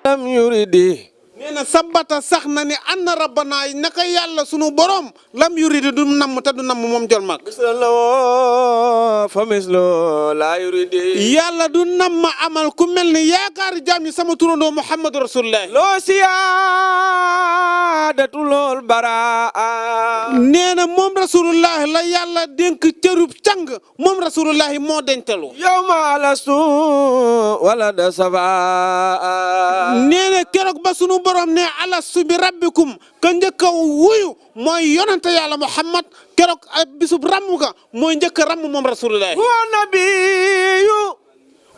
lam yuridi nee na sabata sax na ni anna rabbana naka yàlla sunu borom lam yuridi du namm te du namm moom jol mag mislo fa mislo la yuridi yàlla du namm amal ku mel ni yaakaar jaam yi sama turandoo Muhammadu Rasulullah loo siyaadatu lool baraa nee na moom Rasulullah la yàlla dénk cërub càng moom Rasulullah moo dencalu yawma alastu wala da safa nee na keroog ba sunu borom ne alastu bi rabbikum ka njëkk a wuyu mooy yonante yàlla Muhammad keroog bisub ramm ga mooy njëkk a ramm moom Rasulullah huwa nabiyu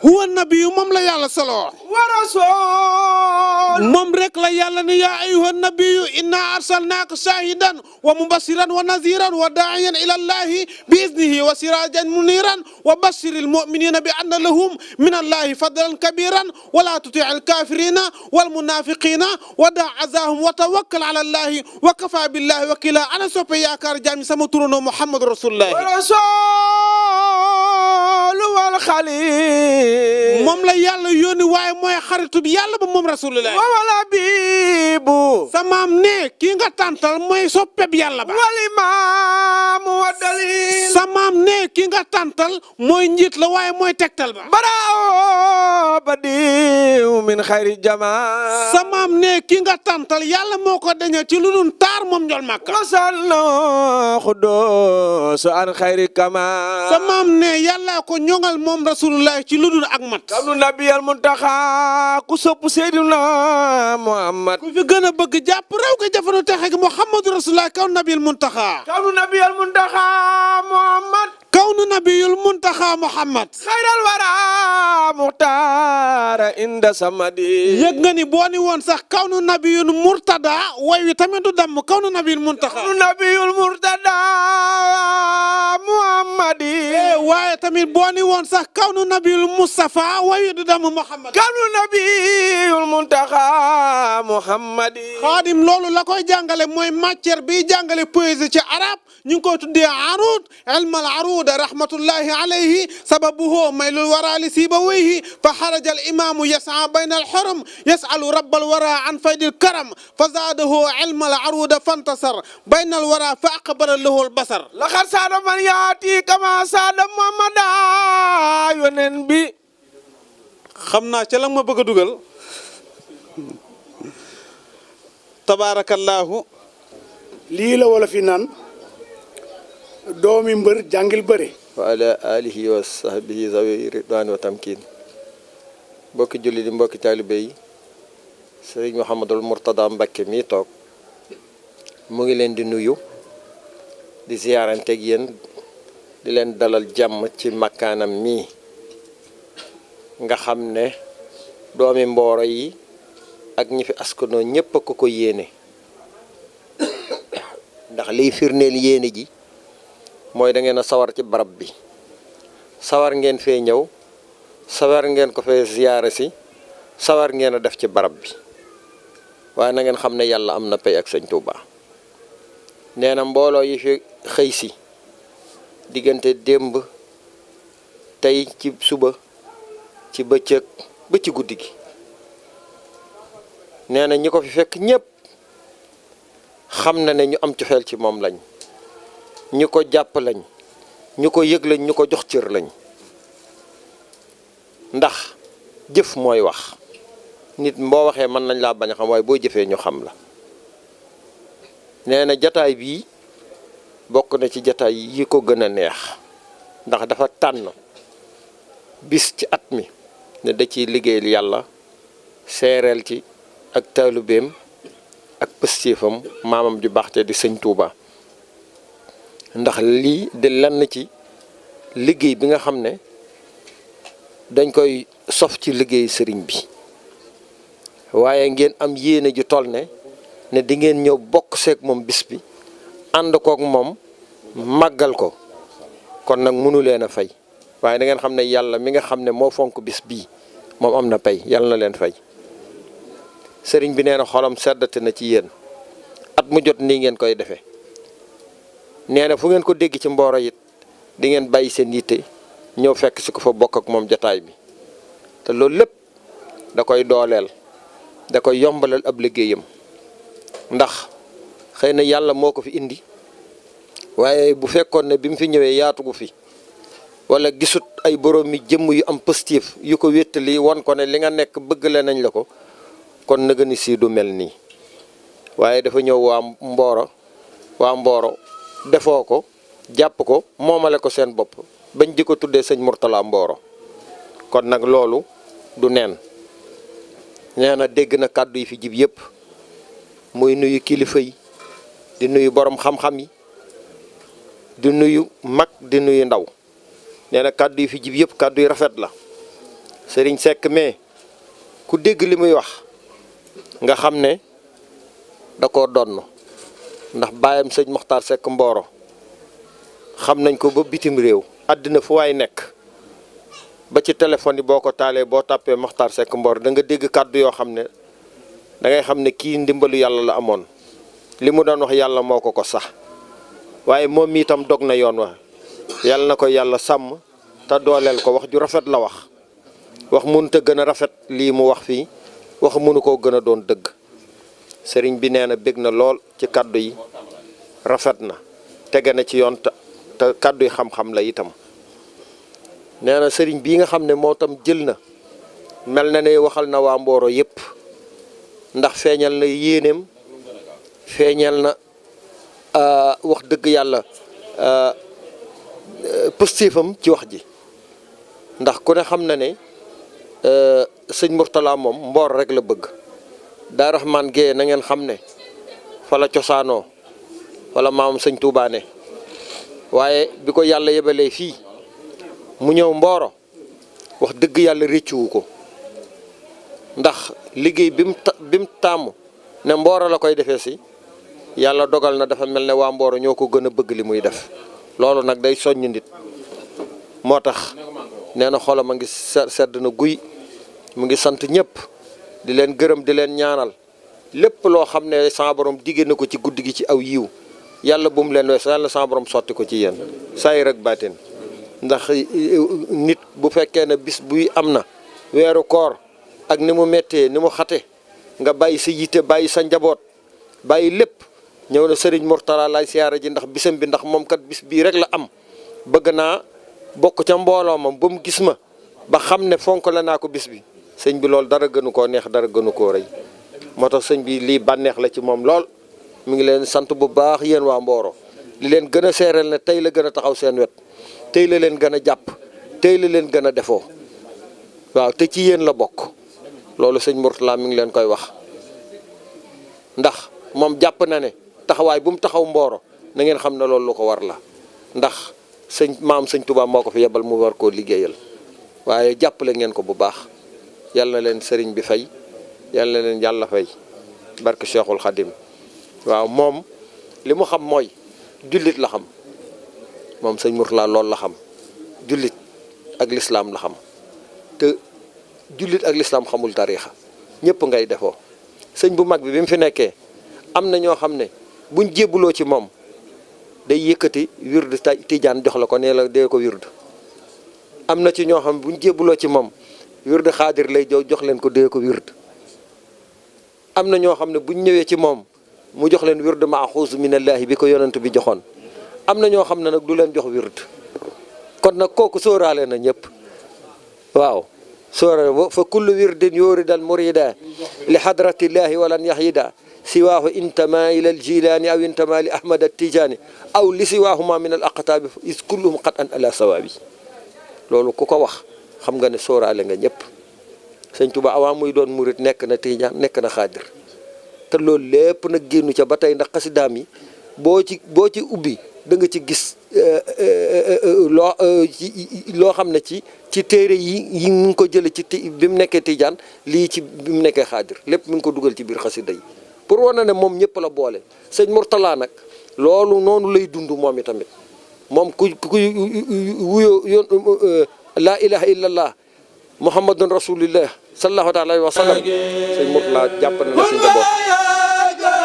huwa nabiyu moom la yàlla solo wa rasul moom rek la yàlla ne yaa ayyuha nabiyu inna arsalnaaka shahidan wa mubashiran wa naziran wa daa'iyan ila allahi bi iznihi wa sirajan muniran wa bashiril mu'minina bi anna lahum min allahi fadlan kabiran wa la tuti'il kafirina wal munafiqina wa da' azahum wa tawakkal ala allahi wa kafa billahi wakila ana soppe yaakaar jaami sama turandoo Muhammad rasulullah wa rasul wal khalil moom la yàlla yónni waaye mooy xaritu bi yàlla ba moom rasulullah wala bibu samaam ne kii nga tàntal mooy soppeb yàlla ba wal imam wa dalil samaam ne kii nga tàntal mooy njiit la waaye mooy tegtal ba barao badiu min xayri jamaa samaam ne kii nga tàntal yàlla moo ko dañe ci lu dul taar moom njol Makka wasalno xudus an xayri kama samaam ne yàlla ko ñoŋal moom rasulullah ci lu dul ak mat kabnu nabiyal muntaxa ku sopp seydina muhammad ku fi gën a bëgg jàpp raw ga jafanu texe gi Muhammadu rasulullah kaw nabil muntaxa kabnu nabiyal muntaxa muhammad kawnu nabiyul muntaxa Muhammad xayral wara muxtaara inda samadi yëg nga ni boo ni woon sax kawnu nabiyul murtada way wi tamit du damm kawnu nabiyul muntaxa kabnu nabiyul murtada muhammadi waaye tamit boo ni woon sax kawnu nabiyul mustafa way wi du damm Muhammad kabnu nabiyul muntaxa muhammadi xaadim loolu la koy jàngale mooy matière bi jàngale poésie ci arab ñu ngi koy tuddee arud ilmal arud rahmatullahi alayhi sababuhu maylul wara li sibawayhi fa xaraja al imamu yas'a bayna al xurum yas'alu rabbal wara an faydil karam fa zaadahu ilmal arud fantasar bayna al wara fa aqbala lahu al basar laxat saada man yaati kama saada muhammada yonen bi xam naa ca la ma bëgg a dugal tabarakallahu lii la wala fi naan doomi mbër jàngil bëre wa ala alihi wa sahbihi zawi ridwan wa tamkin mbokki julli di mbokki taalibe yi sëriñ Mouhamadul Mourtada Mbacké mi toog mu ngi leen di nuyu di ziyaaranteeg yéen di leen dalal jàmm ci makkaanam mii nga xam ne doomi mbooro yi ak ñi fi askanoo ñépp a ko yéene ndax liy firndeel yéene ji mooy da ngeen a sawar ci barab bi sawar ngeen fee ñëw sawar ngeen ko fee ziyaare si sawar ngeen a def ci barab bi waaye na ngeen xam ne yàlla am na pay ak sëñ Touba nee na mbooloo yi fi xëy si diggante démb tey ci suba ci bëccëg ba ci guddi gi nee na ñi ko fi fekk ñépp xam na ne ñu am cofeel ci moom lañ ñu ko jàpp lañ ñu ko yëg lañ ñu ko jox cër lañ ndax jëf mooy wax nit boo waxee mën nañ laa bañ a xam waaye boo jëfee ñu xam la nee na jataay bii bokk na ci jataay yi ko gën a neex ndax dafa tànn bis ci at mi ne da ciy liggéeyal yàlla seereel ci ak taalubeem ak pëstéefam maamam ju baax te di sëñ Touba ndax lii di lenn ci liggéey bi nga xam ne dañ koy sof ci liggéey sëriñ bi waaye ngeen am yéene ju toll ne di ngeen ñëw bokk seeg moom bis bi ànd kook moom màggal ko kon nag mënu leen a fay waaye da ngeen xam ne yàlla mi nga xam ne moo fonk bis bii moom am na pay yàlla na leen fay sëriñ bi nee na xolam seddate na ci yéen at mu jot nii ngeen koy defee nee na fu ngeen ko dégg ci mbooro it di ngeen bàyyi seen yitte ñëw fekk si ko fa bokk ak moom jataay bi te loolu lépp da koy dooleel da koy yombalal ab liggéeyam ndax xëy na yàlla moo ko fi indi waaye bu fekkoon ne bi mu fi ñëwee yaatugu fi wala gisut ay borom mi jëmm yu am positif yu ko wéttali won ko ne li nga nekk bëgg le nañ la ko kon nëga ni sii du mel nii waaye dafa ñëw waa Mboro defoo ko jàpp ko moomale ko seen bopp bañ di ko tuddee sëñ Mourtala Mboro kon nag loolu du neen nee na dégg na kàddu yi fi jib yëpp muy nuyu kilifa yi di nuyu borom xam-xam yi di nuyu mag di nuyu ndaw nee na kàddu yi fi jib yëpp kàddu yi rafet la Serigne Seck mais ku dégg li muy wax nga xam ne da koo donn ndax baayam sëñ Mokhtar Seck Mboro xam nañ ko ba bitim réew àddina fu waay nekk ba ci téléphone yi boo ko taalee boo tàppee Mokhtar Seck Mboro da nga dégg kàddu yoo xam ne da ngay xam ne kii ndimbalu yàlla la amoon li mu doon wax yàlla moo ko sax waaye moom mi itam dog na yoon wa yàlla na ko yàlla sàmm te dooleel ko wax ju rafet la wax mënut a gën a rafet lii mu wax fii wax mënu koo gën a doon dëgg sëriñ bi nee na bég na lool ci kàddu yi rafet na tege na ci yoon te kàddu yi xam-xam la itam nee na sëriñ bii nga xam ne moo tam jël na mel na ne waxal na waa Mboro yépp ndax feeñal na yéeneem feeñal na wax dëgg yàlla pëstéefam ci wax ji ndax ku ne xam na ne sëñ Mourtala moom Mboro rek la bëgg daa Rahman Guèye na ngeen xam ne fa la cosaanoo wala maamam sëñ Touba ne waaye bi ko yàlla yebalee fii mu ñëw Mboro wax dëgg yàlla réccuwu ko ndax liggéey bi mu tàmm ne Mboro la koy defee si yàlla dogal na dafa mel ne waa Mboro ñoo ko gën a bëgg li muy def loolu nag day soññ nit moo tax nee na xolam a ngi sedd na guy mu ngi sant ñëpp di leen gërëm di leen ñaanal lépp loo xam ne sama borom digge na ko ci guddi gi ci aw yiw yàlla bu mu leen wees yàlla sama borom sotti ko ci yéen saayir ak baatin ndax nit bu fekkee ne bis buy am na weeru koor ak ni mu méttee ni mu xate nga bàyyi sa yitte bàyyi sa njaboot bàyyi lépp ñëw na Serigne Mourtala lay siyaara ji ndax bisam bi ndax moom kat bis bii rek la am bëgg naa bokk ca mbooloo moom ba mu gis ma ba xam ne fonk la naa ko bis bi sëñ bi loolu dara gënu koo neex dara gënu koo rëy moo tax sëñ bi lii bànneex la ci moom lool mi ngi leen sant bu baax yéen waa Mboro li leen gën a seereel ne tey la gën a taxaw seen wet tey la leen gën a jàpp tey la leen gën a defoo waaw te ci yéen la bokk loolu sëñ Mourtala mi ngi leen koy wax ndax moom jàpp na ne taxawaay bu mu taxaw Mboro na ngeen xam ne loolu lu ko war la ndax sëñ Touba moo ko fi yebal mu war koo liggéeyal waaye jàppale ngeen ko bu baax yàlla na leen sëriñ bi fay yàlla na leen yàlla fay barke Cheikhul Khadim waaw moom li mu xam mooy jullit la xam moom sëñ Mourtala loolu la xam jullit ak lislaam la xam te jullit ak lislaam xamul tariixa ñëpp ngay defoo sëñ bu mag bi mu fi nekkee am na ñoo xam ne buñ jébbuloo ci moom day yëkkati wird tijaan jox la ko nee la dee ko wird am na ci ñoo xam ne buñ jébbuloo ci moom wird xaadir lay jox leen ko dee ko wird am na ñoo xam ne buñ ñëwee ci moom mu jox leen wird maaxuus minallaahi bi ko yonent bi joxoon am na ñoo xam ne nag du leen jox wird kon nag kooku sóoraale na ñëpp waaw sóoraale fa kullu wirdin yuridal murida li xadratillaahi walan yaxyida siwaahu intama ila al jilaani aw intama li ahmad al tijaani aw li siwaahuma min al aqtaabi is kulluhum qad an ala sawaabi loolu ku ko wax xam nga ne sóoraale nga ñëpp sëñ Tuba avant muy doon murit nekk na tijaan nekk na xaadir te loolu lépp nag génnu ca ba tey ndax xasidaam yi boo ci ubbi da nga ci gis loo xam ne ci téere yi mu ngi ko jële ci bi mu nekkee tijaan lii ci bi mu nekkee xaadir lépp mi ngi ko dugal ci biir xasida yi pour wane ne moom ñëpp la boole sëñ Mourtala nag loolu noonu lay dund moom itamit moom ku wuyoo yoon laa ilaha illallah muhammadun rasulillah sallallahu alayhi wa sallam sëñ Mourtala jàpp na si njaboot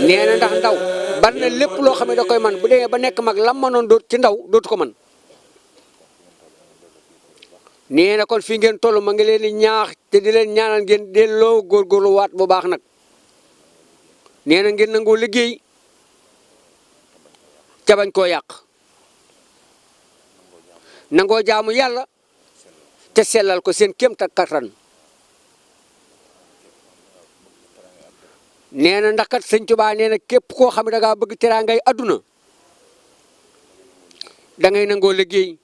nee na ndax ndaw bari na lépp loo xam ne da koy man bu demee ba nekk mag lam manoon doot ci ndaw dootu ko man nee na kon fii ngeen toll ma ngi leen di ñaax te di leen ñaanal ngeen delloo góorgóorlu waat bu baax nag nee na ngeen nangoo liggéey ca bañ koo yàq nangoo jaamu yàlla te sellal ko seen kéem kattan nee na ndax kat sëñ Tuubaa nee na képp koo xam ne da ngaa bëgg teraangay adduna da ngay nangoo liggéey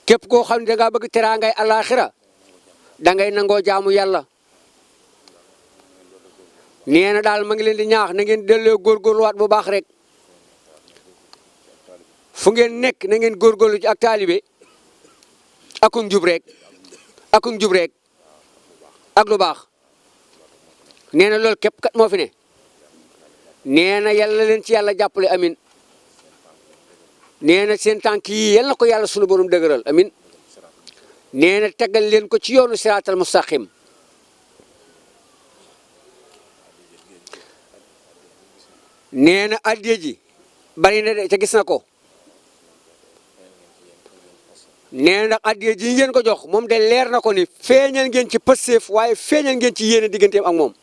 képp koo xam ne da ngaa bëgg teraangay alaaxira da ngay nangoo jaamu yàlla nee na daal ma ngi leen di ñaax na ngeen delloo góorgóorluwaat bu baax rek fu ngeen nekk na ngeen góorgóorlu ci ak taalibe ak njub rek ak njub rek ak lu baax. nee na loolu képp kat moo fi ne nee na yàlla leen ci yàlla jàppale amin nee na seen tànk yi yal na ko yàlla sunu borom dëgëral amin nee na tegal leen ko ci yoonu siraatal mustaqim nee na addiya ji bari na de te gis na ko nee na ndax addiya ji ngeen ko jox moom de leer na ko ni feeñal ngeen ci pësteef waaye feeñal ngeen ci yéene digganteem ak moom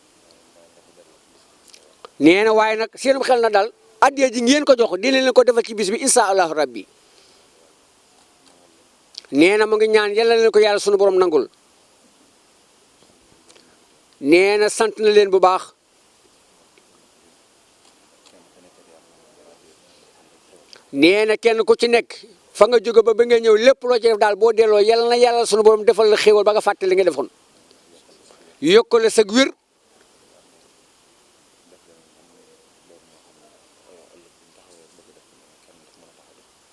nee na waaye nag seenum xel na dal addiya ji ngeen ko jox dina leen ko defal ci bis bi insha allahu rabbi nee na mu ngi ñaan yàlla leen ko yàlla sunu borom nangul nee na sant na leen bu baax nee na kenn ku ci nekk fa nga jóge ba nga ñëw lépp loo ci def daal boo delloo yàlla na yàlla sunu borom defal la xéewal ba nga fàtte li nga defoon yokk la sag wér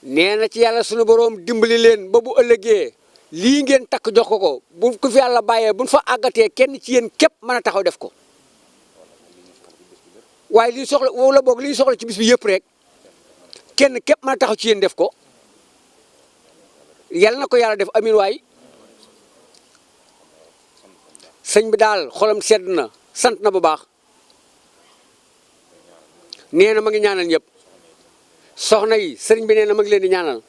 nee na ci yàlla sunu borom dimbali leen ba bu ëllëgee lii ngeen takk jox ko bu ko fi yàlla bàyyee buñ fa àggatee kenn ci yéen képp mën a taxaw def ko waaye li ñu soxla wala boog li ñu soxla ci bis bi yëpp rek kenn képp mën a taxaw ci yéen def ko yàlla na ko yàlla def amin waay sëñ bi daal xolam sedd na sant na bu baax nee na ma ngi ñaanal ñëpp soxna yi sëriñ bi nee na ma ngi leen di ñaanal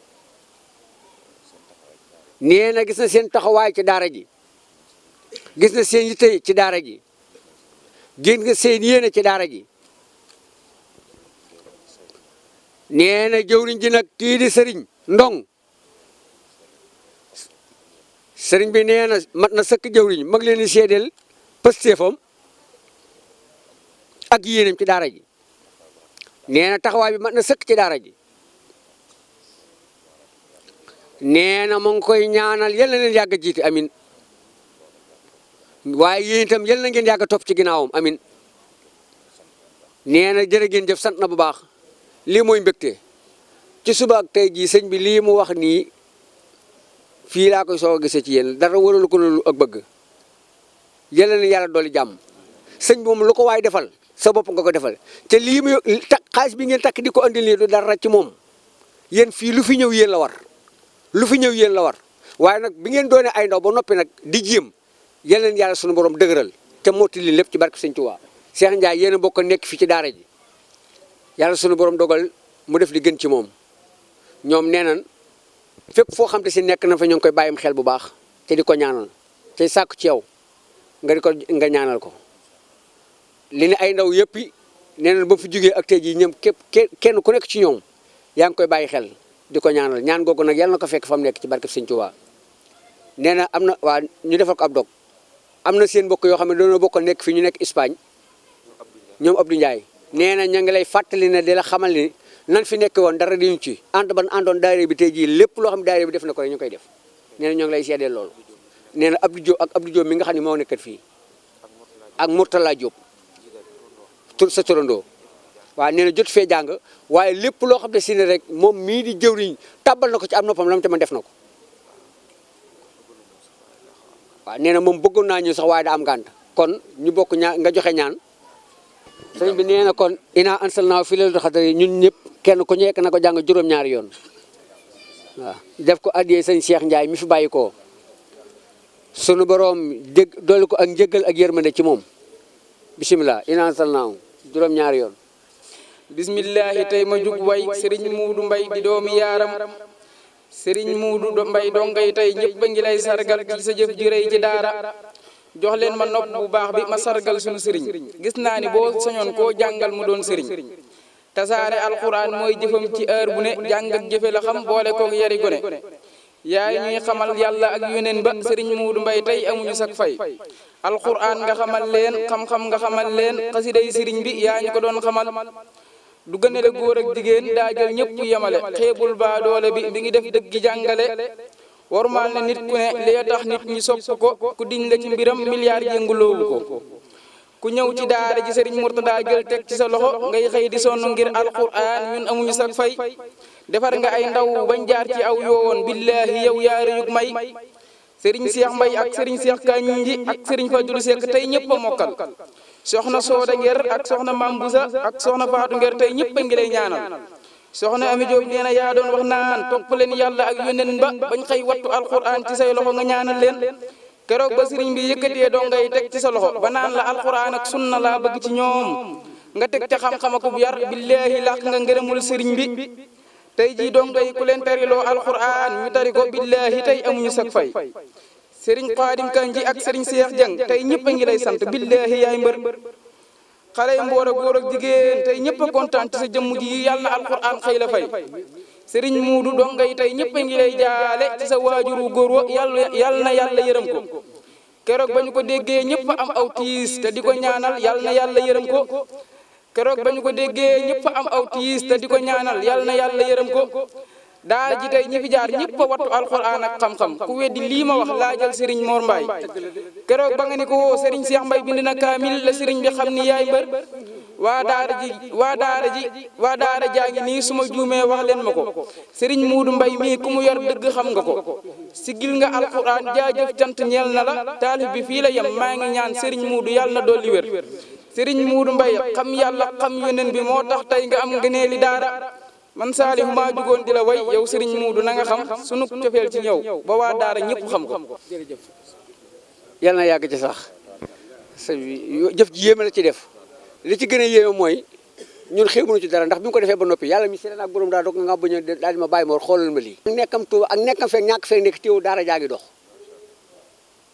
nee na gis na seen taxawaay ci daara ji gis na seen yitte ci daara ji gis nga seen yéene ci daara ji nee na jëwriñ ji nag kii di sëriñ ndong sëriñ bi nee na mat na sëkk jëwriñ mag leen di seedeel pëstéefam ak yéenam ci daara ji nee na taxawaay bi mat na sëkk ci daara ji nee na mu ngi koy ñaanal yal na leen yàgg a jiite amin waaye yéen itam yal na ngeen yàgg a topp ci ginnaawam amin nee na jërë ngeen jëf sant na bu baax lii mooy mbégte ci suba ak tey jii sëñ bi lii mu wax nii fii laa koy soog a gisee ci yéen dara waralu ko loolu ak bëgg yal na yàlla dolli jàmm sëñ bi moom lu ko waay defal sa bopp nga ko defal te lii muy xaalis bi ngeen takk di ko andil nii du dara ci moom yéen fii lu fi ñëw yéen la war lu fi ñëw yéen la war waaye nag bi ngeen doone ay ndaw ba noppi nag di jéem yal leen yàlla sunu borom dëgëral te mottali lépp ci barke Sëñ Tuubaa Cheikh Ndiaye yéen a bokk nekk fii ci daara ji yàlla sunu borom dogal mu def li gën ci moom ñoom nee nañ fépp foo xam te si nekk na fa ñoo ngi koy bàyyim xel bu baax te di ko ñaanal te sàkku ci yow nga ñaanal ko li ne ay ndaw yëpp nee nañ ba fi jógee ak tey jii ñoom kenn ku nekk ci ñoom yaa ngi koy bàyyi xel di ko ñaanal ñaan googu nag yàlla na ko fekk fa mu nekk ci barke Sëñ Tuubaa nee na am na waa ñu defal ko ab dog am na seen mbokk yoo xam ne dañoo bokk nekk fii ñu nekk Espagne ñoom Abdou Ndiaye nee na ña ngi lay fàttali ne di la xamal ni nan fi nekk woon dara diñu ci ànd ban àndoon daayira bi tey jii lépp loo xam ne daayira bi def na ko rek ñu koy def nee na ñoo ngi lay seedeel loolu nee na Abdou Diop mi nga xam ne moo nekkat fii ak Mourtala Diop sa turandoo waaw nee na jot fee jàng waaye lépp loo xam ne si ne rek moom mii di jëwriñ tàbbal na ko ci am noppam lam te man def na ko waaw nee na moom bëggoon naa ñu sax waaye da am gànt kon ñu bokk ñaan nga joxe ñaan sëriñ bi nee na kon ina ansalnaahu fi laylatul qadri ñun ñëpp kenn ku nekk na ko jàng juróom-ñaari yoon waaw def ko addiyee sëñ Cheikh Ndiaye mi fi bàyyi ko sunu boroom dolli ko ak njëggal ak yërmande ci moom bisimilah ina ansalnaahu juróom-ñaari yoon bismillahi tey ma jug way sëriñ Muudu Mbay di doomi yaaram sëriñ Muudu Mbay dongay tey ñëpp a ngi lay sargal ci sa jëf ji rëy ci daara jox leen ma nopp bu baax bi ma sargal sunu sëriñ gis naa ni boo soñoon koo jàngal mu doon sëriñ tasaare alquran mooy jëfam ci heure bu ne jàng ak jëfe la xam boole koog yari gone yaay ñuy xamal yàlla ak yoneen ba sëriñ Muudu Mbay tey amuñu sak fay alquran nga xamal leen xam-xam nga xamal leen xasiday sëriñ bi yaa ñu ko doon xamal du gënale góor ak jigéen daa jël ñëpp yemale xeebul baa doole bi ngi def dëgg jàngale warmaal na nit ku ne li tax nit ñi sopp ko ku diñ la ci mbiram milliard yënguloowu ko ku ñëw ci daara ji sëriñ Murtada jël teg ci sa loxo ngay xëy di sonn ngir alquran ñun amuñu sak fay defar nga ay ndaw bañ jaar ci aw yoon billahi yow yaari yug may sëriñ Cheikh Mbay ak sëriñ Cheikh Kanji ak sëriñ Fadulu Seck tey ñëpp a mokkal soxna Sooda Nger ak soxna Mam Busa ak soxna Faatu Nger tey ñëpp a ngi lay ñaanal soxna Ami Jóob nee na yaa doon wax naan topp leen yàlla ak yónneen ba bañ xëy wattu alquran ci say loxo nga ñaanal leen keroog ba sëriñ bi yëkkatee doo ngay teg ci sa loxo ba naan la alquran ak sunna laa bëgg ci ñoom nga teg ca xam-xam ak yar billahi làq nga ngërëmul sëriñ bi tey jii doo ngay ku leen tariloo alquran ñu tari ko billahi tey amuñu sak fay sëriñ Xaadim Kanji ak sëriñ Cheikh Jeng tey ñëpp a ngi lay sant billahi yaay mbër xale yu mboor ak góor ak jigéen tey ñëpp a kontaan ci sa jëmm ji yàlla na alquran xëy la fay sëriñ Muudu dongay tey ñëpp a ngi lay jaale ci sa waajuru góor wa yàlla na yàlla yërëm ko keroog ba ñu ko déggee ñëpp am aw tiis te di ko ñaanal yàlla na yàlla yërëm ko keroog ba ñu ko déggee ñëpp am aw tiis te di ko ñaanal yàlla na yàlla yërëm ko daara ji tey ñi fi jaar ñëpp a wattu alquran ak xam-xam ku weddi lii ma wax laajal sëriñ Mor Mbaay keroog ba nga ni ko woo sëriñ Cheikh Mbay bind na kaamil la sëriñ bi xam ni yaay mbër waa daara jaa ngi nii su ma juumee wax leen ma ko sëriñ Muudu Mbay mii ku mu yor dëgg xam nga ko sigil nga alquran jaajëf cant ñeel na la taalif bi fii la yem maa ngi ñaan sëriñ Muudu yàlla na dolli wér sëriñ Muudu Mbay xam yàlla xam yoneen bi moo tax tey nga am ngëneeli daara man Saalihu maa jugoon di la way yow sëriñ Muudu na nga xam sunu cofeel ci ñëw ba waa daara ñëpp xam ko jërëjëf yàlla na yàgg ci sax sëñ bi jëf ji yéeme la ci def li ci gën a yéeme mooy ñun xeebuñu ci dara ndax bi ñu ko defee ba noppi yàlla mi si leen ak borom daal doog nga bañ a daal di ma bàyyi ma war xoolal ma lii nekkam Tuuba ak nekkam fekk ñàkk fekk nekk téew daara jaa ngi dox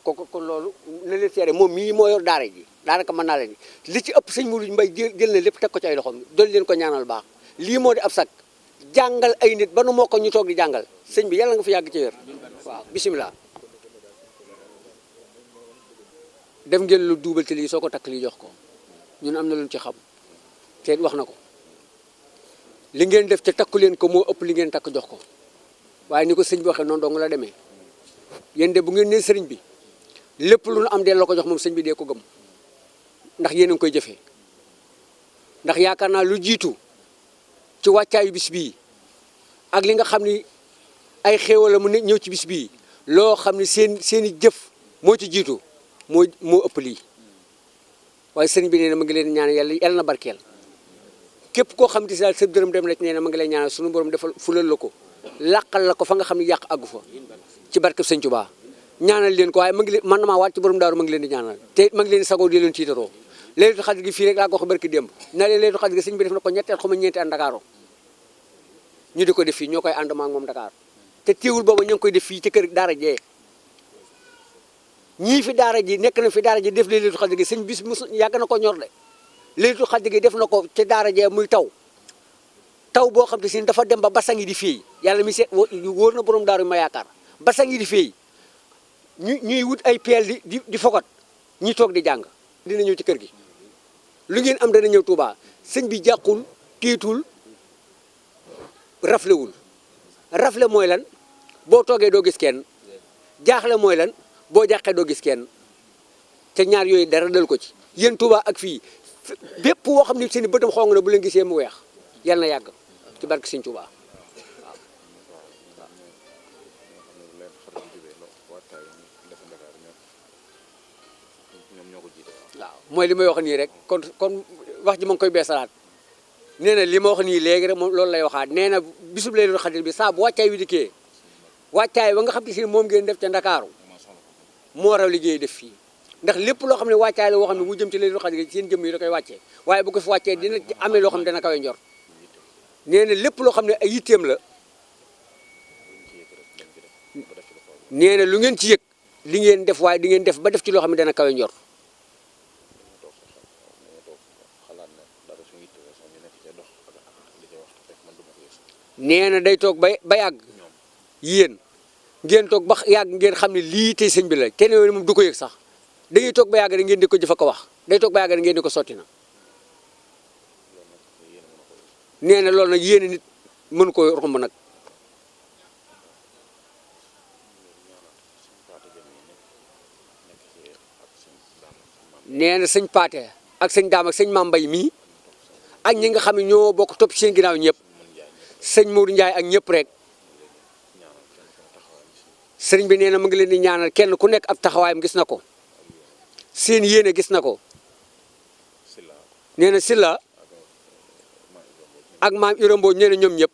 kon loolu na leen seere moom mii moo yor daara ji daanaka mën naa leen li ci ëpp sëñ Muudu Mbay jël na lépp teg ko ci ay loxoom dool leen ko ñaanal baax lii moo di ab sag jàngal ay nit ba nu moo ko ñu toog di jàngal sëñ bi yàlla nga fi yàgg ci wér waaw bisimilah def ngeen lu duubal te lii soo ko takk lii jox ko ñun am na luñ ci xam te wax na ko li ngeen def te takku leen ko moo ëpp li ngeen takk jox ko waaye ni ko sëñ bi waxee noonu dong la demee yéen de bu ngeen nee sëriñ bi lépp lu nu am delloo ko jox moom sëñ bi dee ko gëm ndax yéen a ngi koy jëfee ndax yaakaar naa lu jiitu ci wàccaayu bis bii ak li nga xam ni ay xéewal la mu ne ñëw ci bis bii loo xam ni seeni jëf moo ci jiitu moo ëpp lii waaye sëriñ bi nee na ma ngi leen ñaanal yàlla na barkeel képp koo xam ne si daal sa dërëm dem na ci nee na ma ngi lay ñaanal sunu borom defal fulal la ko làqal la ko fa nga xam ne yàq àggu fa ci barkeb sëñ Tuubaa ñaanal leen ko waaye ma ngi leen man damaa waat ci borom daaru ma ngi leen di ñaanal te ma ngi leen di sagoo di leen tiitaroo Laylatul Qadr gi fii rek laa ko wax barki démb na leen Laylatul Qadr gi sëñ bi def na ko ñetteel xuma ñeenti at Ndakaaru ñu di ko def fii ñoo koy ànd maa moom Dakar te teewul booba ñoo ngi koy def fii ci kër daara jee ñii fi daara ji nekk na fi daara ji def Laylatul Qadr gi sëñ bis mu yàgg na ko ñor de Laylatul Qadr gi def na ko ci daara jee muy taw boo xam te si dafa dem ba basang yi di féey yàlla mi seet wóor na borom daaru ma yaakaar basang yi di féey ñuy wut ay peel di fogot ñi toog di jàng dina ñëw ci kër gi lu ngeen am dana ñëw Touba sëñ bi jàqul tiitul raflewul rafle mooy lan boo toogee doo gis kenn jaaxle mooy lan boo jàqee doo gis kenn te ñaar yooyu dara dal ko ci yéen Touba ak fii bépp woo xam ne seen i bëtam xong na bu leen gisee mu weex yal na yàgg ci barke Sëñ Tuubaa waaw mooy li may wax nii rek kon wax ji ma ngi koy beesalaat nee na li ma wax nii léegi rek moom loolu lay waxaat nee na bisub Laylatul Qadr bi saa bu wàccaay wi dikkee wàccaay ba nga xam ne si moom ngeen def ca Ndakaaru moo raw liggéey def fii ndax lépp loo xam ne wàccaay la woo xam ne mu jëm ci Laylatul Qadr seen jëm yi da koy wàccee waaye bu ko fi wàccee dina amee loo xam ne dana kawe njor nee na lépp loo xam ne ay yitteem la nee na lu ngeen ci yëg li ngeen def waaye di ngeen def ba def ci loo xam ne dana kawe njor nee na day toog ba yàgg yéen ngeen toog ba yàgg ngeen xam ne lii tey sëñ bi la kenn moom du ko yëg sax dañuy toog ba yàgg rek ngeen di ko jëf ko wax day toog ba yàgg rek ngeen di ko sotti na nee na loolu nag yéen nit mën ko romb nag nee na sëñ Paate ak sëñ Daam ak sëñ Maam Mbay mii ak ñi nga xam ne ñoo bokk topp seen ginnaaw ñëpp sëñ Modou Ndiaye ak ñëpp rek sëriñ bi nee na mu ngi leen di ñaanal kenn ku nekk ab taxawaayam gis na ko seen yéene gis na ko nee na Silla ak maam Irambo nee na ñoom ñëpp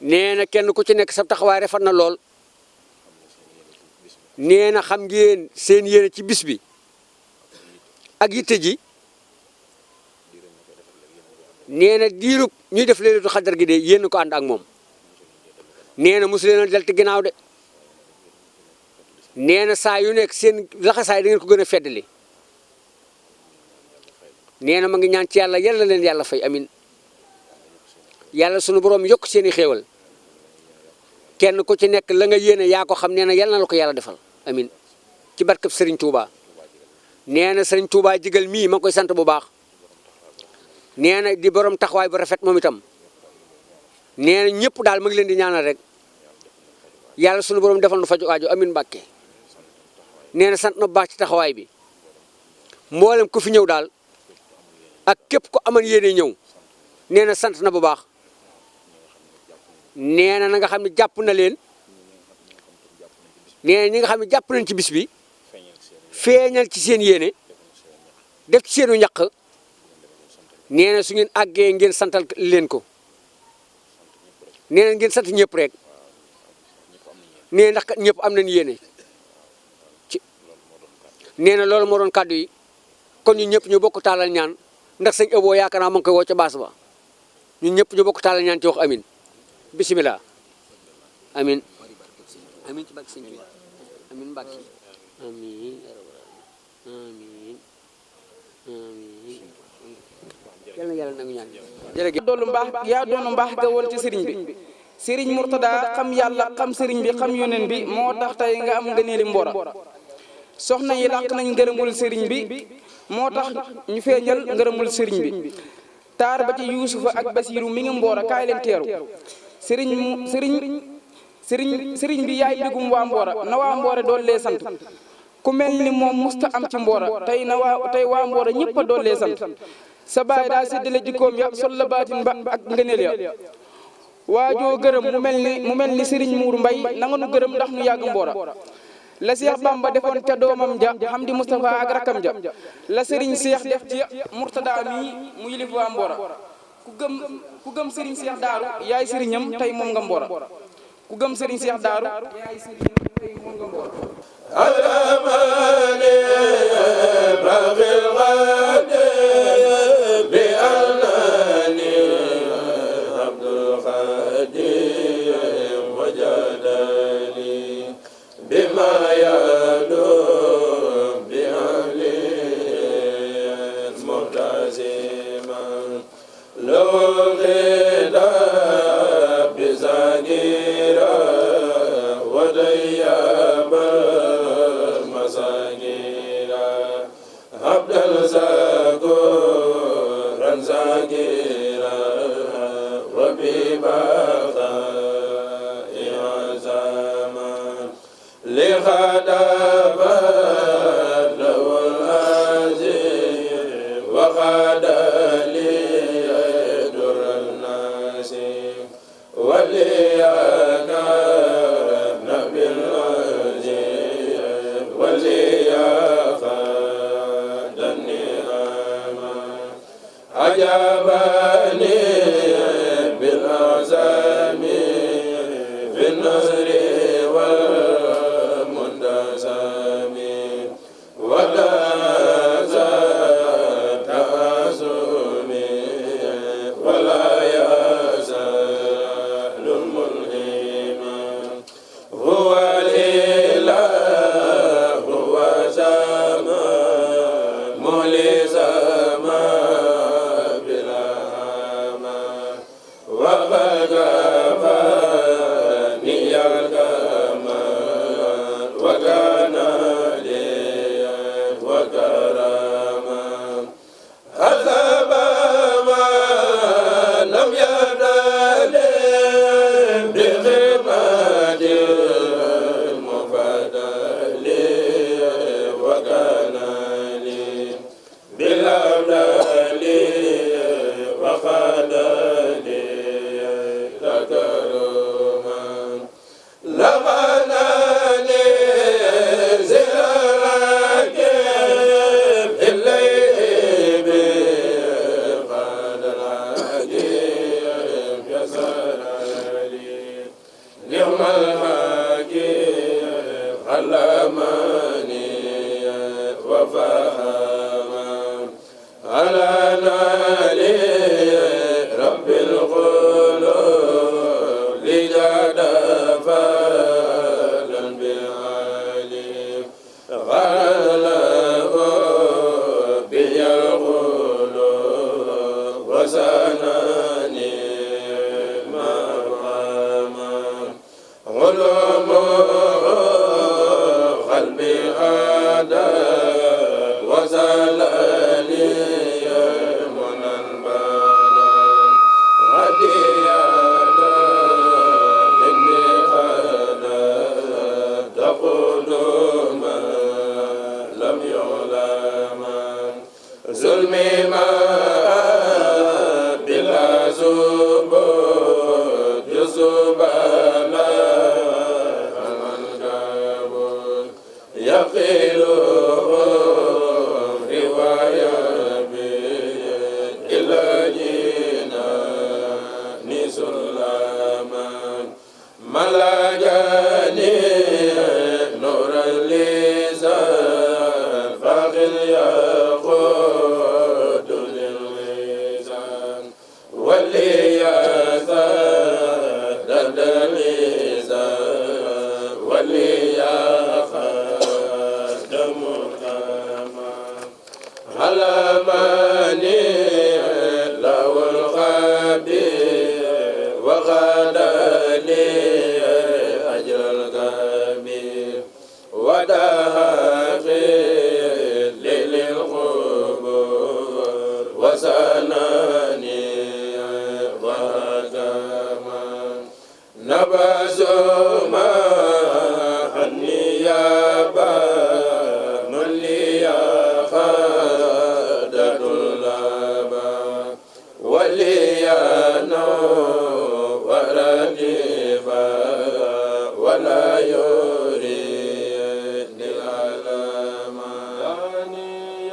nee na kenn ku ci nekk sa taxawaay rafet na lool nee na xam ngeen seen yéene ci bis bi ak yitte ji nee na diirub ñuy def Laylatul Qadr gi de yéen ko ànd ak moom nee na mosu leen a delti ginnaaw de nee na saa yu nekk seen laxasaay da ngeen ko gën a feddali nee na ma ngi ñaan ci yàlla yàlla leen yàlla fay amin yàlla sunu borom yokk seen i xéewal kenn ku ci nekk la nga yéene yaa ko xam nee na yàlla na la ko yàlla defal amin ci barkab Serigne Touba nee na Serigne Touba jigal mii ma ngi koy sant bu baax nee na di borom taxawaay bu rafet moom itam nee na ñëpp daal ma ngi leen di ñaanal rek yàlla sunu borom defal nu faju aajo amin Mbàkke nee na sant na bu baax ci taxawaay bi mboolem ku fi ñëw daal ak képp ko aman yéene ñëw nee na sant na bu baax nee na nga xam ne jàpp na leen nee na ñi nga xam ne jàpp nañ ci bis bi feeñal ci seen yéene def ci seenu ñaq nee na su ngeen àggee ngeen santal leen ko nee na ngeen sant ñëpp rek nee ndax kat ñëpp am nañ yéene ci nee na loolu moo doon kàddu yi kon ñun ñëpp ñu bokk taalal ñaan ndax sëñ Abo yaakaar naa ma ngi koy woo ca baas ba ñun ñëpp ñu bokk taalal ñaan ci wax amin bisimilah amin amin ci barke sëñ bi amin Mbàkke amin amin amin yal na yàlla nangu ñaan jërëjëf doolu mbaax yaa doonu mbaax ga woon ci sëriñ bi sëriñ Murtada xam yàlla xam sëriñ bi xam yóneen bi moo tax tey nga am ngëneeli Mbora soxna yi làq nañ ngërëmul sëriñ bi moo tax ñu feeñal ngërëmul sëriñ bi taar ba ci Yuusufa ak Basiiru mi ngi Mbora kaay leen teeru sëriñ bi yaay bégum waa Mbora na waa Mbora doon lee sant ku mel ni moom musta am ci Mbora tey waa Mbora ñëpp a doon lee sant sa baay daa séddale jikkoom ya sol la baatin ba ak ngëneel ya waajoo gërëm mu mel ni sëriñ Muuru Mbay nanga nu gërëm ndax nu yàgg Mbora la Seex Bamba defoon ca doomam ja Hamdi Mustafa ak rakam ja la sëriñ Seex def ci Murtada mi mu yilif waa Mbora ku gëm sëriñ Seex Daaru yaay sëriñam tey moom nga Mbora ku gëm sëriñ Seex Daaru yaay sëriñam tey moom nga Mbora لخدمت له العزيز ولا يزال ملهما هو الإله هو زمان ملزما بلا هما وقد كفاني الكمال وكان لي وكرما عذب ما لم يدل بخدمة المفضل وكان لي بالأبدال وقد لي تكرما لغناني زرارك الليل بقد العجيب يسر لي نعم الحكيم علمني وفهم على نالي رب القلوب لجاد فعلا بعلي غلبه بي القلوب وسناني مرحما علوم قلبي هذا وزلني من البلد هديانا مني خلا تقول ما لم يعلم ظلمي ما بلا زبود يزبانا العنكبوت يقيل رواية إلى جنان سلاما ملجاني نور اللسان فاخر يقود للوزان واللي يزاد اللسان واللي يخدم الكما علمني له الخبير وغدا لي أجر الكبير ودها في للقبور وسناني وهكما نبذ ما عني يا من لي خادة اللبا وليانا ورديبا ولا يريد العلم يعني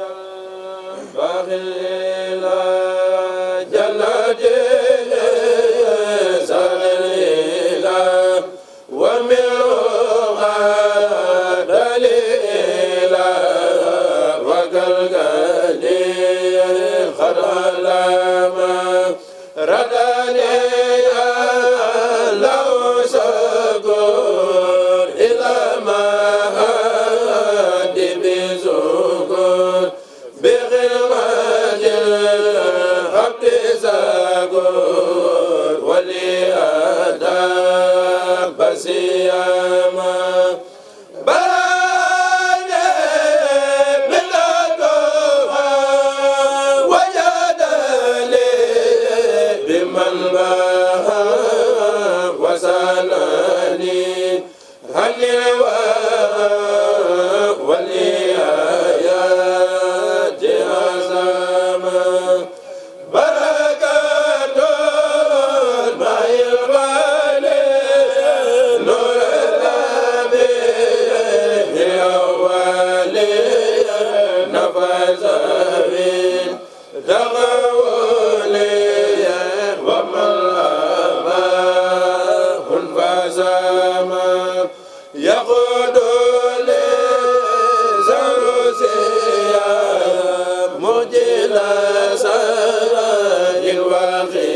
الباغي إلى جنة سهل إلى ومن دليلا وقلقلي خلالما ردني لو سكر إلى ما هدي بزكر بغلمة الحق سكر ولي أدب سيما وسناني هل وليايات عزما بركات الماء الغالي نور النبي أولي نفذ من تغولي ومن يقود لي زروسيا مجلسا الواقي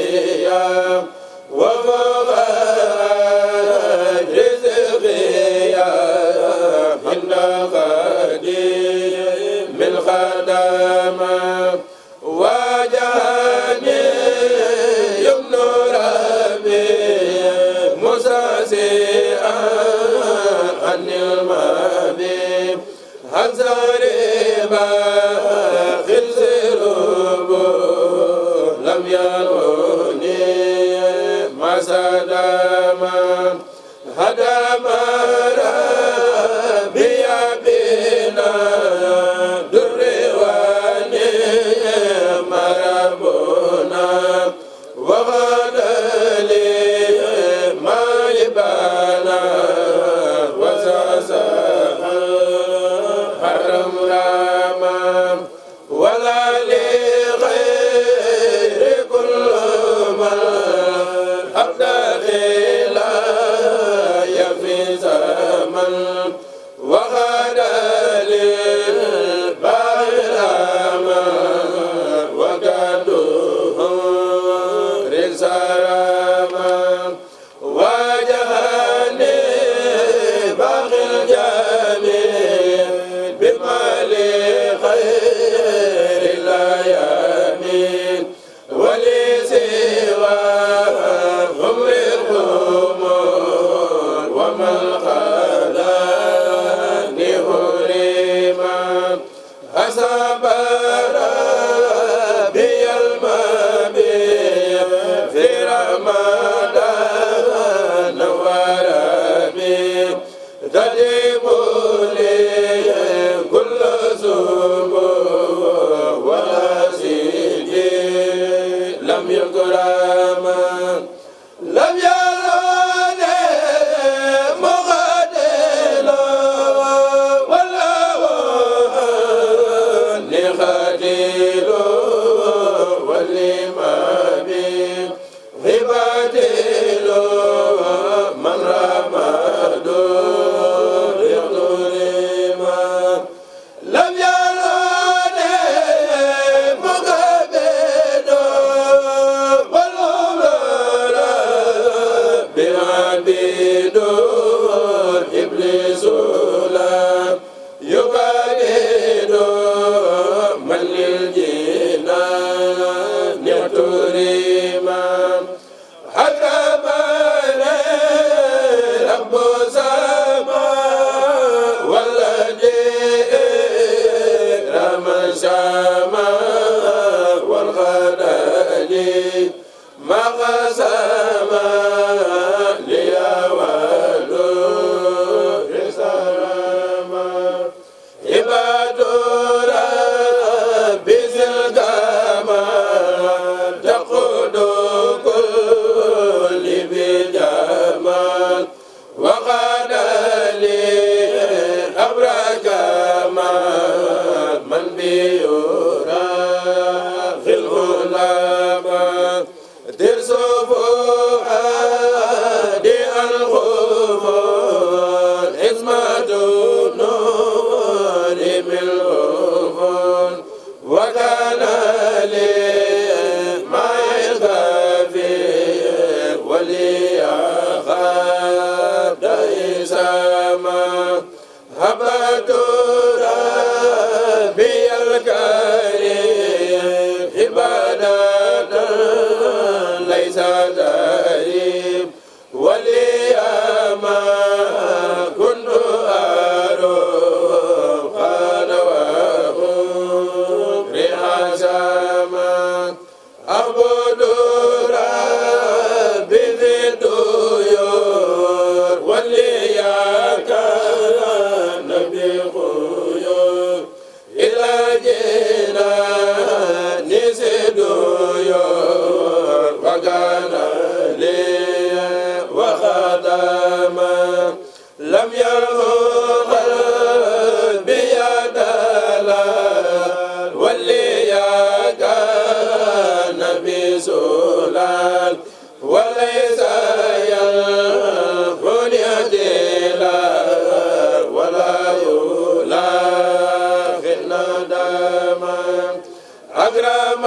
أكرم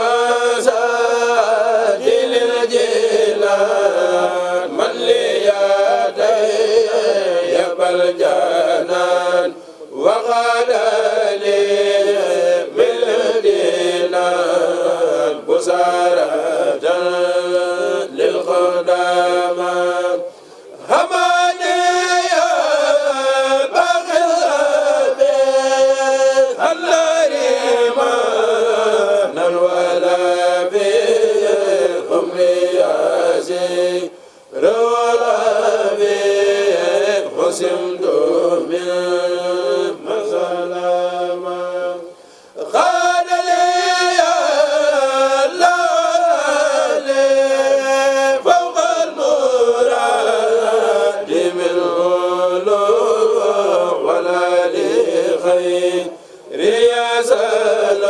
سادي للجميع عاجلا من ليدي يقبل جنان وقال لي بالدينا بسارة للخدامى هماني يا باغي الريما ولا بهم ياسي رولا بحسمت من مسلما قال لي يا الله فوق المراد من علو ولا لخير رياسل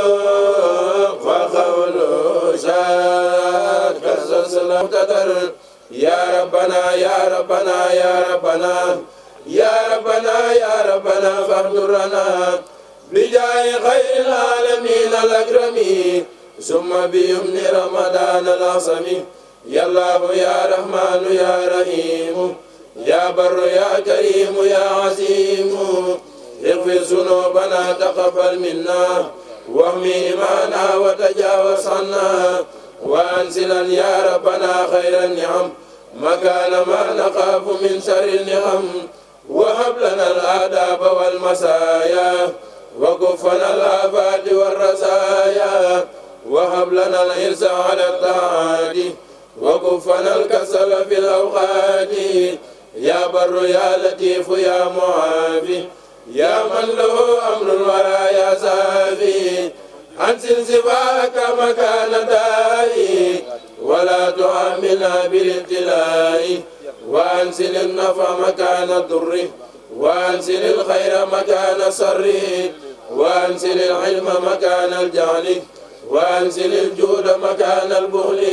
فقول شاد كسس المقتدر يا ربنا يا ربنا يا ربنا يا ربنا يا ربنا فاغفرنا بجاه خير العالمين الأكرمين ثم بيمن رمضان الأعظم يا الله يا رحمن يا رحيم يا بر يا كريم يا عظيم اغفر ذنوبنا تقبل منا واحمي إيمانا وتجاوز عنا وأنزلا يا ربنا خير النعم مكان ما نخاف من شر النعم وهب لنا الآداب والمسايا وكفنا الآفات والرزايا وهب لنا الحرص على الطاعات وكفنا الكسل في الأوقات يا بر يا لطيف يا معافي يا من له أمر الورى يا زافي أنزل سواك مكان دائي ولا تعاملنا بالابتلاء وأنزل النفع مكان الضر وأنزل الخير مكان السر وأنزل العلم مكان الجهل وأنزل الجود مكان البخل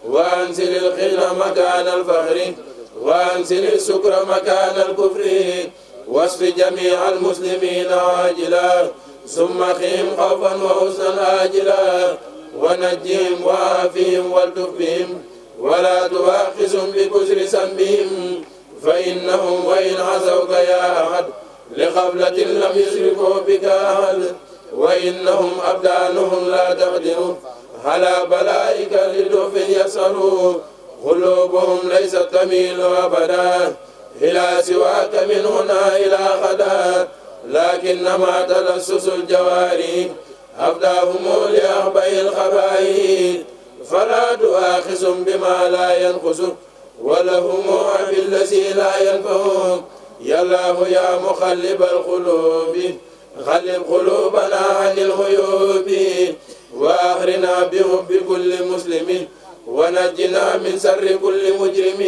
وأنزل الغنى مكان الفقر وأنزل السكر مكان الكفر واشف جميع المسلمين عاجلا ثم قهم خوفا وحزنا آجلا ونجهم وعافهم والتف بهم ولا تؤاخذهم بكسر ذنبهم فإنهم وإن عصوك يا أحد لقبلة لم يشركوا بك أحد وإنهم أبدانهم لا تقدر على بلائك للدف يسألوا قلوبهم ليست تميل أبدا إلى سواك من هنا إلى غدا لكنما تلصص الجواري أفداهم لأخبئ الخبائث فلا تؤاخذهم بما لا ينقص ولهم بالذي لا ينفعهم يا الله يا مقلب القلوب قلب قلوبنا عن الغيوب وأخرنا بحب كل مسلم ونجنا من شر كل مجرم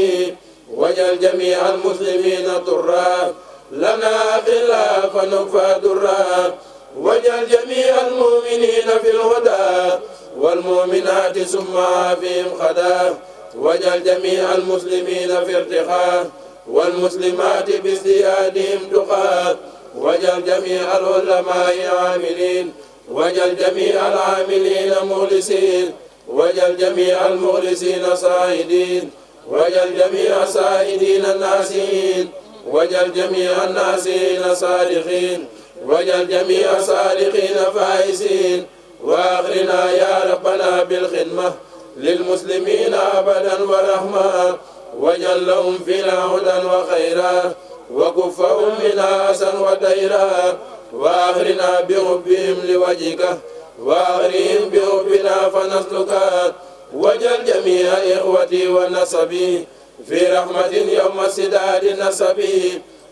وجل جميع المسلمين ضرا لنا أخلا فنكفى ضرا وجل جميع المؤمنين في الهدى والمؤمنات ثم عافهم خدا وجل جميع المسلمين في ارتقاء والمسلمات بازديادهم تقى وجل جميع العلماء عاملين وجل جميع العاملين مخلصين وجل جميع المخلصين صائدين وجل جميع الصائدين الناسين وجل جميع الناسين صادقين وجل جميع الصادقين فائزين وآخرنا يا ربنا بالخدمة للمسلمين أبدا ورحمة وجل لهم فينا هدى وخيرا وكفهم منا أسا وديرا وآخرنا بحبهم لوجهك وآخرهم بحبنا فنسلك وجل جميع إخوتي ونسبي في رحمة يوم السداد النسب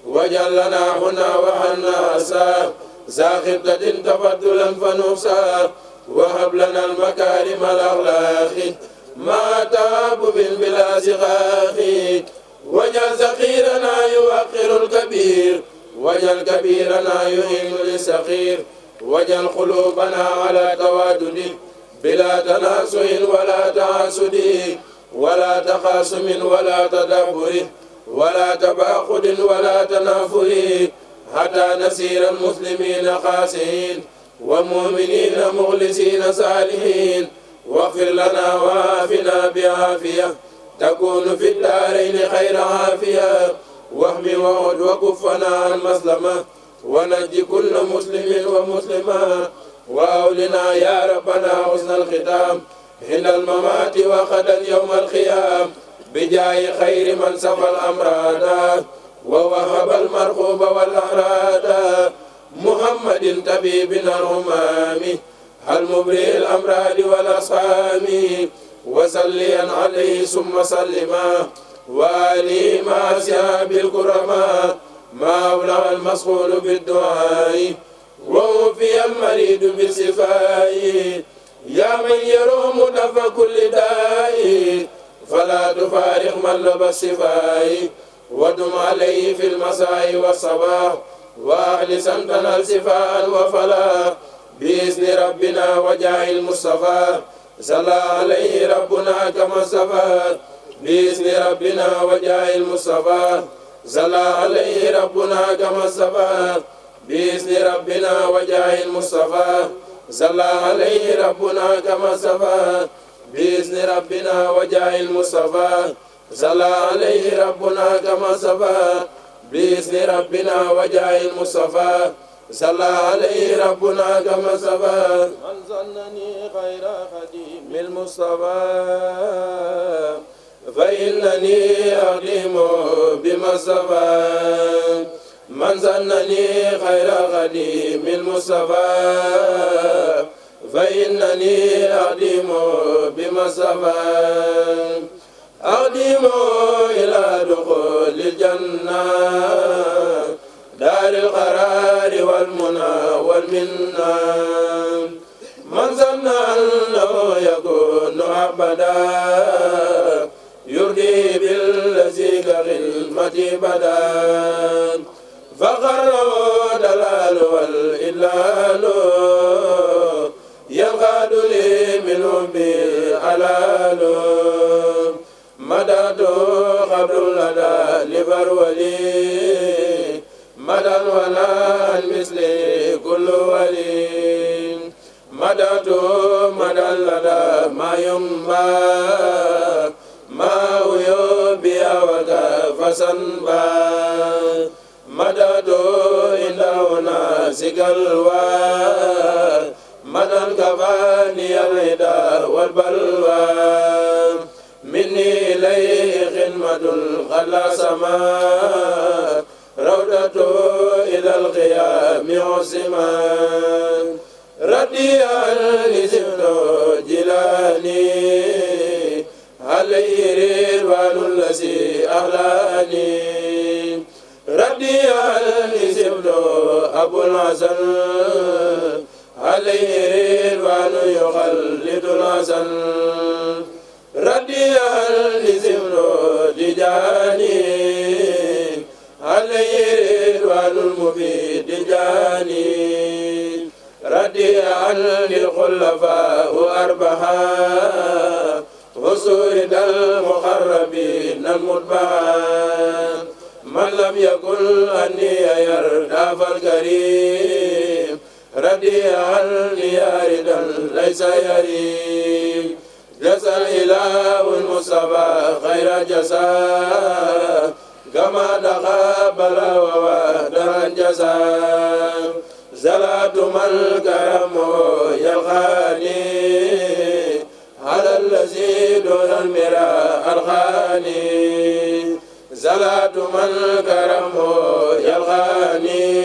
وجل لنا هنا وحنا أسا زاخبة تفضلا فنوسا وهب لنا المكارم الأخلاق ما تاب من بلا زغاخ وجل صغيرنا يوقر الكبير وجل كبيرنا يهين للصغير وجل قلوبنا على توادد بلا تناسع ولا تعاسد ولا تخاصم ولا تدبر ولا تباخد ولا تنافر حتى نسير المسلمين خاسئين ومؤمنين مخلصين صالحين واغفر لنا وعافنا بعافية تكون في الدارين خير عافية واحمي وعد وكفنا عن مسلمة ونجي كل مسلم ومسلمة وأولنا يا ربنا حسن الختام حين الممات وغدا يوم القيام بجاه خير من سفى الأمراض ووهب المرغوب والأعراض محمد طبيبنا الهمام المبرئ الأمراض والأسقام وصليا عليه ثم سلما وآله مع أصحاب الكرماء ما أبلغ المسؤول بالدعاء ووفي المريض بالشفاء يا من يروم دفع كل داء فلا تفارق من لبس الشفاء ودم عليه في المساء والصباح وأهل سمتنا الشفاء وفلاح بإذن ربنا وجاه المصطفى صلى عليه ربنا كما صفى بإذن ربنا وجاه المصطفى صلى عليه ربنا كما صفى بإذن ربنا وجاه المصطفى صلى عليه ربنا كما صفى بإذن ربنا وجاه المصطفى صلى عليه ربنا كما صفى بإذن ربنا وجاه المصطفى صلى عليه ربنا كما صفى من ظنني خير خديم المصطفى فإنني أخدم بما صفى من ظنني خير خديم المصطفى فإنني أخدم بما صفى أخدم إلى دخول الجنة دار القرار والمنى والمنى من ظن أنه يكون أبدا يرضي بالذي كغلمة بدا فقروا دلال والإلال ينقاد لي منه بالحلال مدد قبل لدى لبرولي مدى ولا المثل كل ولي مدد مدى لدى ما ينبى ما يوبي وكف سنبى مدد إنه ناسك الوى مدى كفاني الهدى والبلوى مني إليه خدمة قد سما روضته إلى القيام عصما ردي عني زبن جلاني عليه رضوان الذي أهلاني ردي عني زبن أبو الحسن عليه رضوان يخلد الحسن ردي عني زبن دجاني عليه رضوان المبيد جاني ردي عني الخلفاء أربعة وسورد المقربين المتبعين من لم يكن أني يرضى فالكريم ردي عني ياردا ليس يريم جزى الإله المصطفى خير جزاء كما تقبل ووهدنا الجزاء زلات من كرمه يلقاني على الذي دون المراء الخاني زلات من كرمه يلقاني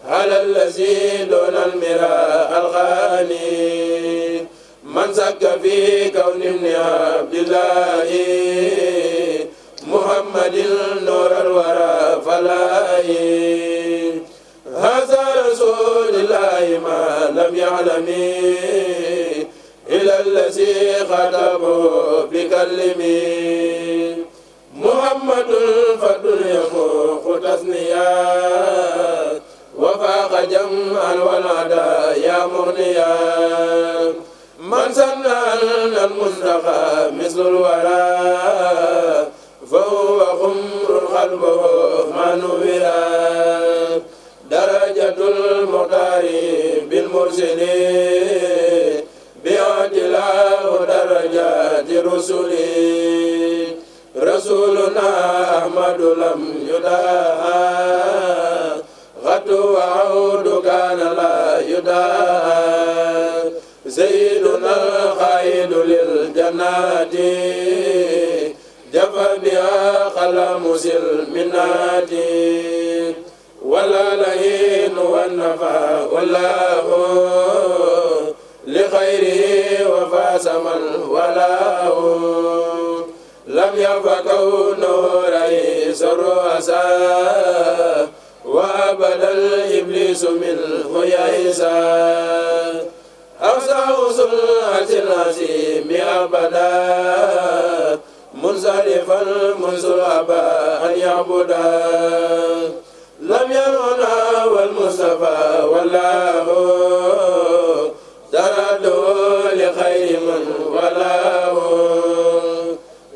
على الذي دون المراء الخاني من زك في كون ابن عبد الله محمد نور الورى فلاهي هذا رسول الله ما لم يعلم إلى الذي خطبه بكلمي محمد فضل يفوق تثنيات وفاق جمعا والعدا يا مغنيا من سن أن المنتقى مثل الورى فهو خمر قلبه ما نورا درجة المختار بالمرسلين بعد درجات رسله رسولنا أحمد لم يدعى غد وعود كان لا يدعى سيدنا القائد للجنات جفى بها قلم سلمنات ولا لهين والنفى والله لخيره وفاس من ولاه لم يبق كونه رئيس الرؤساء وابدا الابليس منه يئسا أوسع سلعة العظيم أبدا منصرفا منذ الأبى أن يعبدا لم يرنا والمصطفى والله ترده لخير من ولاه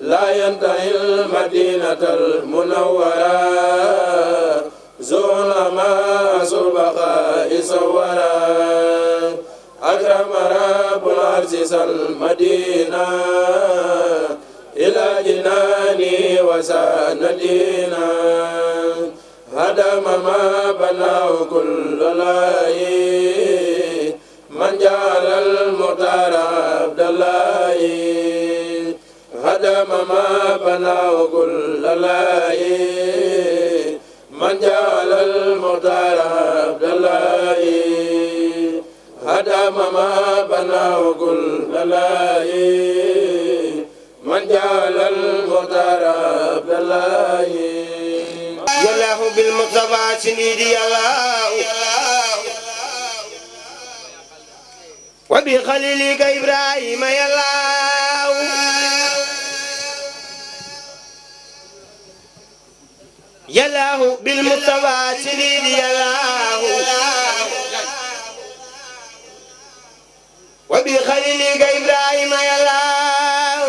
لا ينتهي المدينة المنورة زون ما سبقا إصورا أكرم رب العرش المدينة إلى جناني وسندينا هدم ما بناه كل لاي من جعل المختار عبد الله هدم ما بناه كل لاي من جعل المختار عبد الله هدم ما بناه كل لاي من جعل المختار عبد الله يالله بالمصطفى سيدي الله وبخليلك إبراهيم يالله يالله بالمصطفى سيدي الله وبخليلك إبراهيم يالله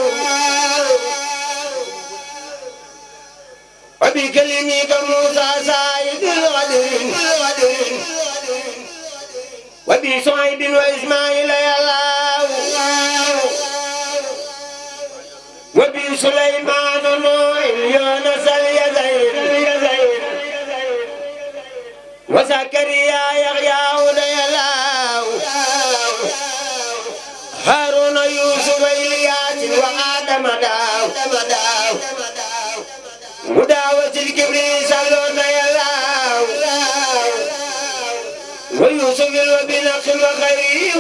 وبكلمك موسى سعيد الغدر وبشعيب وإسماعيل يا الله وبسليمان ونوح يونس اليزيد وزكريا يحيى يا الله هارون يوسف إلياس وآدم داو مداوة الكبريت صلونا يا الله ويوسف وبنق وخير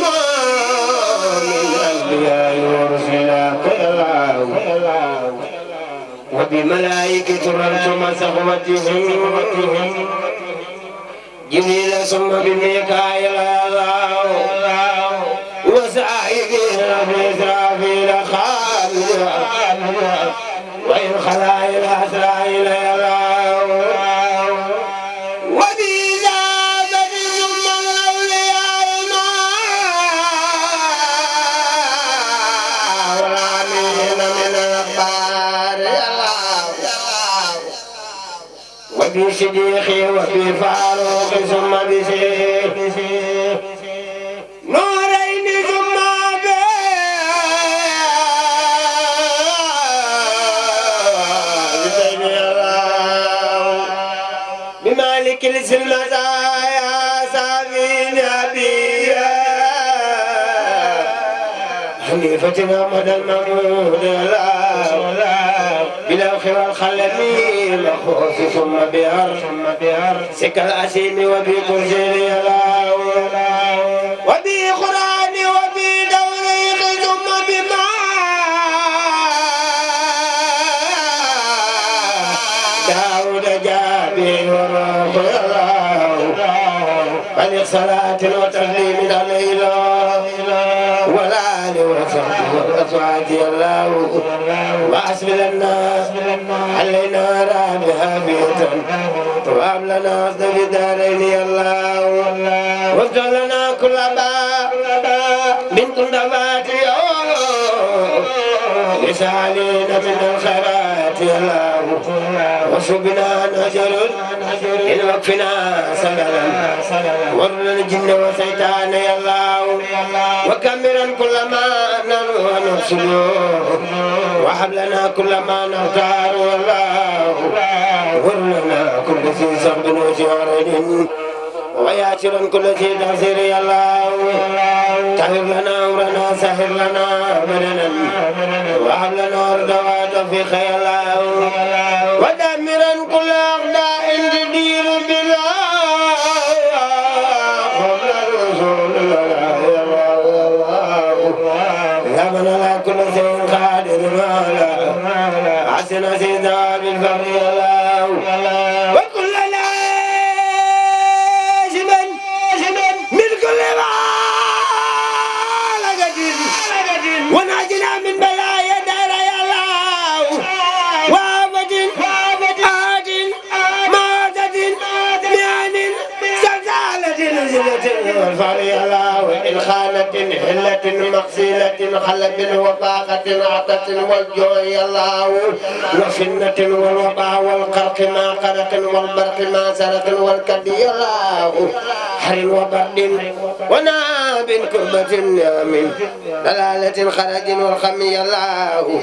من الأنبياء ورسلك يا الله وبملائكة ربكم صحبتهم جبريل ثم بميكائيل يا الله وسائقين بإسرافيل خالد وإن خلائل أسرائيل يا الله وبإجابة ثم الأولياء والعاملين من الأخبار يا الله وبصديقي وبفاروق ثم بشيخ نورين ثم بمالك المزايا سامين أبيا حنيفة محمد الممود بلا خير الخلمي مخوف ثم بهر سك الأسيم وبكرسي وبقرآن وبدوريق ثم بما داود جابي وروح الله بل صلاة وتسليم عليه ولا لوصحبه والأصوات الله وأسبل الناس علينا رابها بيوتا وأب لنا أصدق الدارين يا الله وافتح لنا كل باب من كل باب لسالين من الخيرات يا الله وصبنا نجر إن وقفنا سللا ورنا الجن وسيطان يا الله وكمرا كل ما ننوى ونرشد وهب لنا كل ما نختار والله غفر لنا كل ذي ذنب وجارد وياسرا كل ذي تأثير يا الله طهر لنا أمرنا سهر لنا بدنا وهب لنا رضا وتوفيق يا الله ودمرا كل أعداء تدير بلا قبل الرسول يا من على كل شيء قادر وعلى حسن سيدنا بالفضل يا الله وكلنا من كل ما لقدر وناجنا من بلايا دار يا الله وآفة آت ماتت ميان زلزالة نزلة والفار يا الله وإن خانة حلة مغسلة خلب وفاقة عطة والجوع يا الله وفنة والوباء والقرق ما قرق والبرق ما سرق والكد يا الله حر وبرد وناب كربة من دلالة خرج والخم يا الله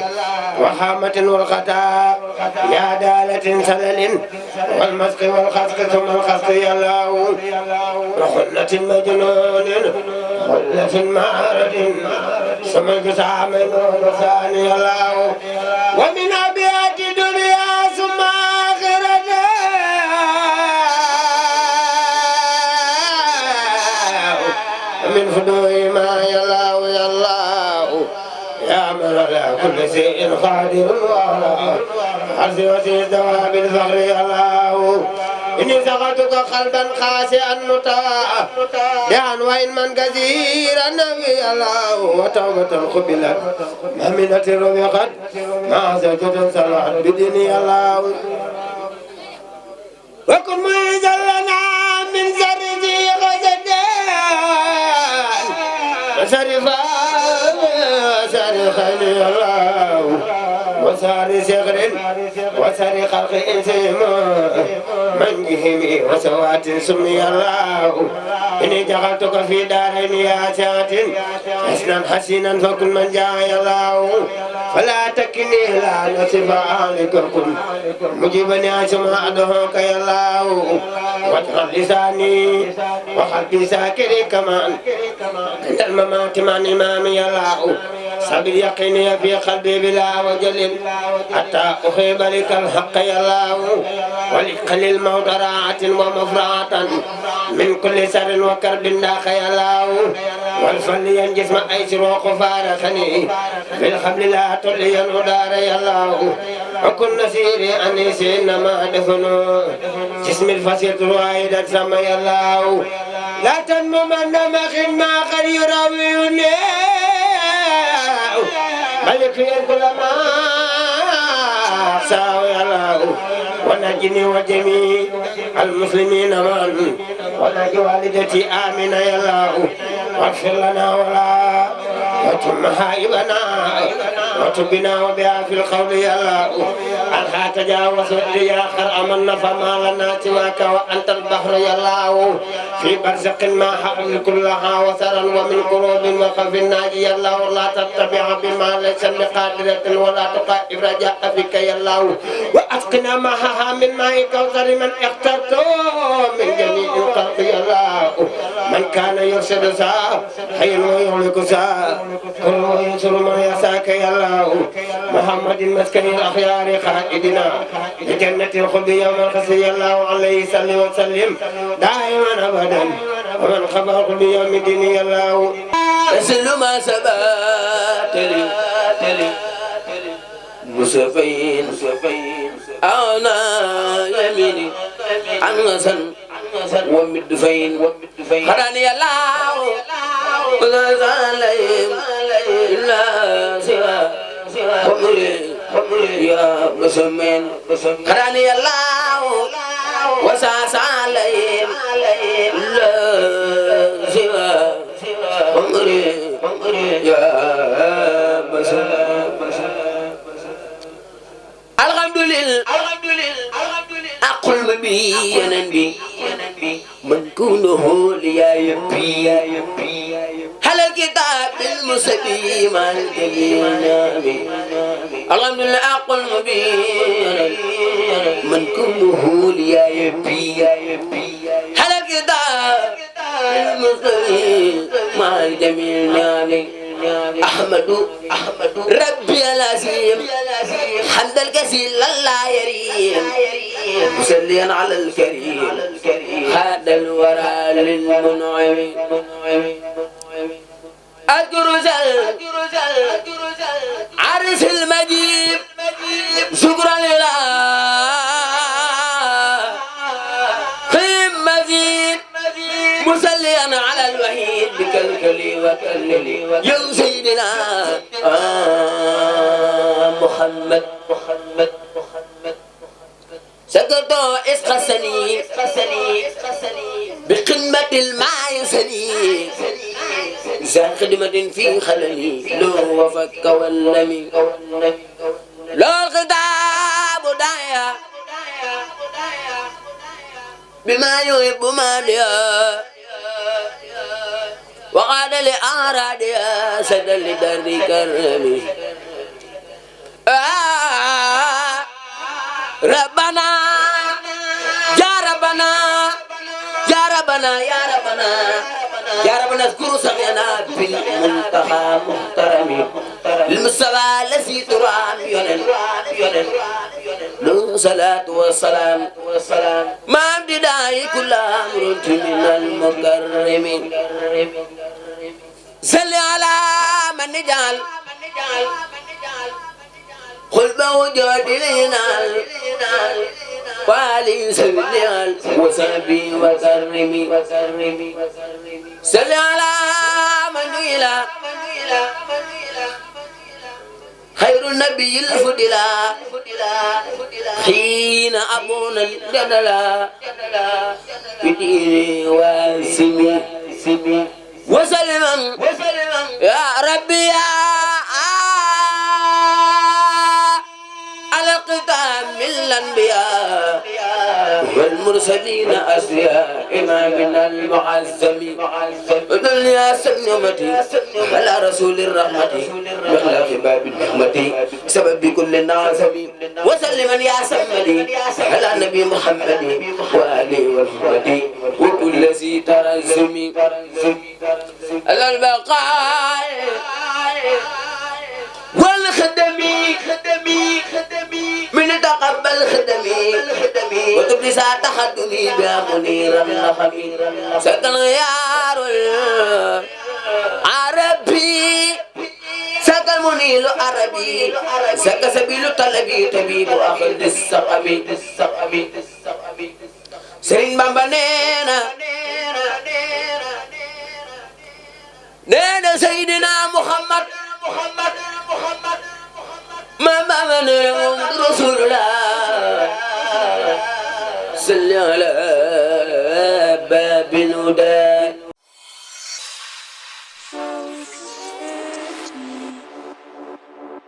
وحامة والخطا يا دالة سلل والمسق والخسق ثم الخسق يا الله وخلة مجنون خلة معرض ثم القسام والثاني يا الله ومن أبيات دنيا ثم آخرته من فدوء ما يا الله يا الله يا من على كل شيء قادر وعلى حرث وسيل دواب الفقر يا الله إني سقطتك قلبا خاسئا مطاعا دعا وإن من كثير النبي الله وتوبة قبلت مهمنة رفقت مع سجد صلاة بدني الله وكن معيذا لنا من شر ذي غزدان وصرفا خير الله وسار صغر وسار خلق إنسان من جهمي وسوات سمي الله إني جعلتك في دارين يا سات حسنا حسنا فكن من جاء يا الله فلا تكني لا نصف عليكم مجيبني أسمع دعوك يا الله واجعل لساني وقلبي ساكري كمان عند الممات مع إمامي يا الله سبل يقيني في قلبي بلا وجل حتى أخيب لك الحق يا الله ولقلل الموت راعة ومفرعة من كل سر وكرب داخ يا الله والفل ينجس ما أيسر وقفارخني في الخبل لا تلي الودار يا الله وكن نسيري أنيس إنما دفنوا جسم الفسيط وايدا سما يا الله لا تنمو من دمخ ما قد يراويني ملك كل ما ساوي الله ونجني وجميع المسلمين معا ونجي والدتي آمنة يا الله واغفر لنا ولا وتم حائبنا وتبنا وبها في القول يا الله أنها تجاوز لي آخر أمنا فما لنا سواك وأنت البحر يا الله في برزق ما حول كلها وثرا ومن قلوب وقف الناجي يا الله لا تتبع بما ليس بقادرة ولا تقائب رجاء فيك يا الله وأسقنا معها من ماء كوثر من اخترته من جميع الخلق يا الله من كان يرشد ساء حي ويهلك ساء كل ينصر من يساك يا الله محمد مسكن الأخيار خائدنا لجنة الخلد يوم الخزي يا الله عليه صل وسلم دائما أبدا ومن خبر كل يوم الدين يا الله أسل ما سبات لي مصفين أنا يميني عنسا ومدفين خراني الله ولا زاليم إلا سوى قمري يا مسمين خراني الله وساس عليهم إلا سوى قمري يا مسمين الحمد لله أقول بي ينبي من كونه ليا يبي هل الكتاب بالمسبي مع الجميل الحمد لله أقل مبين من كله ليا يبي هلك دا بالمسبي مع الجميل أحمد ربي العظيم حمد الكثير لله يريم مسليا على الكريم هذا الورى للمنعم أجرزل عرس المجيب شكرا لله خيم مزيد مسليا على الوحيد بكلكلي وكللي يا سيدنا محمد سكتوا اسقسني بقمة الماء سني زان خدمة في خللي لو وفك والنمي لا الخطاب دايا بما يحب ماليا وقال لأعراديا سدل لدر كرمي ربنا يا ربنا يا ربنا يا ربنا يا ربنا اذكر سمعنا بالمنتهى محترمي المستوى الذي ترام يونن له صلاة والسلام ما ابتدائي كل أمر من المكرم صل على من نجعل خلبه وجود لينال وعلي سبيل وسبي وكرمي صل على من إلى خير النبي الفضلا حين أبونا الجدلا بدين واسمي وسلم يا ربي يا على القتام من الأنبياء والمرسلين أسرياء إمامنا المعزم ودنيا سنمتي على رسول الرحمة مخلاف باب النعمة سبب كل نعزم وسلما يا سمدي على النبي محمد وآله والحمد وكل ذي ترزم على البقاء والخدمي من تقبل خدمي وتبدي ساعة تخدمي بها منير النخمي سكن غيار العربي سكن منير العربي سكن سبيل طلبي طبيب أخذ السقمي سرين بامبا نينا سيدنا محمد ما من رسول الله صل على باب الهدى